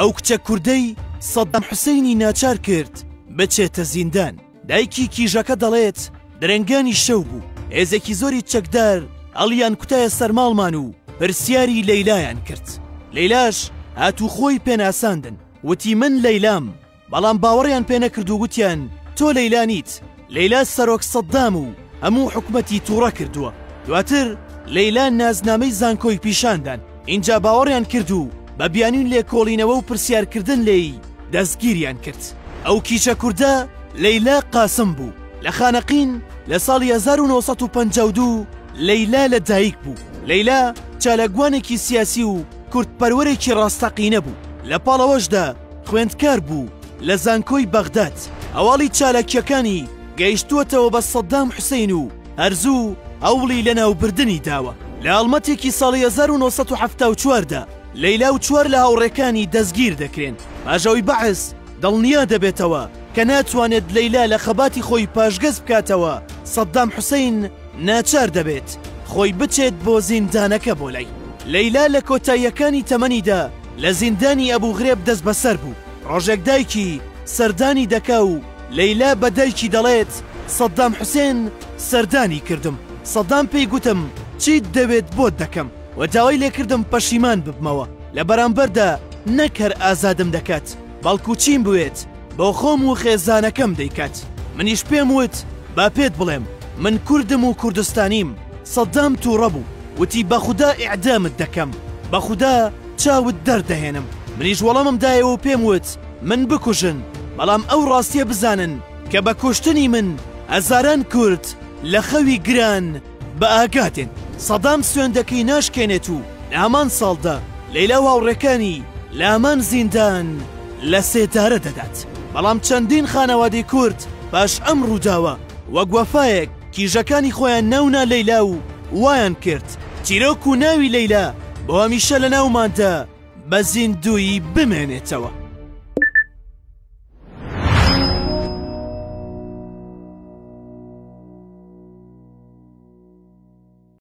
ئەو کچە کوردەی سەدام حوسەینی ناچار کرد بچێتە زیندان. دایکی کیژەکە دەڵێت، درەنگانی شەو بوو، هێزێکی زۆری چەکدار هەڵیان کوتایە سەر ماڵمان و پرسیاری لەیلایان کرد. لەیلاش هات و خۆی پێناساندن، وتی من لەیلام، بەڵام باوەڕیان پێ نەکرد و وتیان تۆ لەیلا نیت، لەیلا سەرۆک سەدام و هەموو حکومەتی توڕە کردووە. دواتر لەیلا نازنامەی زانکۆی پیشان دان، ئینجا باوەڕیان کرد و بە بیانوی لێکۆڵینەوە و پرسیارکردن لێی دەستگیریان کرد. ئەو کیچە کوردە لەیلا قاسم بوو، لە خانەقین لە ساڵی 1952 لەیلا لە دایک بوو. لەیلا چالاکوانێکی سیاسی و کوردپەروەرێکی ڕاستەقینە بوو، لە پاڵ ئەوەشدا خوێندکار بوو لە زانکۆی بەغداد. هەواڵی چالاکییەکانی گەیشتووەتەوە بە سەدام حوسەین و هەر زوو هەوڵی لەناوبردنی داوە. لە هەڵمەتێکی ساڵی 1974 دا لەیلا و چوار لە هاوڕێکانی دەستگیر دەکرێن. پاش ئەوەی بەعس دڵنیا دەبێتەوە کە ناتوانێت لەیلا لە خەباتی خۆی پاشگەز بکاتەوە، سەدام حوسەین ناچار دەبێت خۆی بچێت بۆ زیندانەکە بۆ لای. لەیلا لە کۆتاییەکانی تەمەنیدا لە زیندانی ئەبوغرێب دەستبەسەر بوو. ڕۆژێک دایکی سەردانی دەکا و لەیلا بە دایکی دەڵێت، سەدام حوسێن سەردانی کردم، سەدام پێی گوتم چیت دەوێت بۆت دەکەم و داوای لێکردم پەشیمان ببمەوە، لە بەرامبەردا نەک هەر ئازادم دەکات، بەڵکو چیم بوێت بۆ خۆم و خێزانەکەم دەیکات. منیش پێم وت با پێت بڵێم من کوردم و کوردستانیم. سەدام توڕە بوو وتی بەخودا ئیعدامت دەکەم، بەخودا چاوت دەردەهێنم. منیش وەڵامم دایەوە و پێم وت من بکوژن، بەڵام ئەو ڕاستیە بزانن کە بە کوشتنی من هەزاران کورد لە خەوی گران بە ئاگا دێن. سەدام سوێندەکەی ناشکێنێت و لە هەمان ساڵدا لەیلا و هاوڕێکانی لە هەمان زیندان لە سێدارە دەدات. بەڵام چەندین خانەوادەی کورد پاش ئەم ڕووداوە وەک وەفایەک کیژەکانی خۆیان ناونا لەیلا و وایان کرد چیرۆک و ناوی لەیلا بۆ هەمیشە لە ناوماندا بە زیندوویی بمێنێتەوە.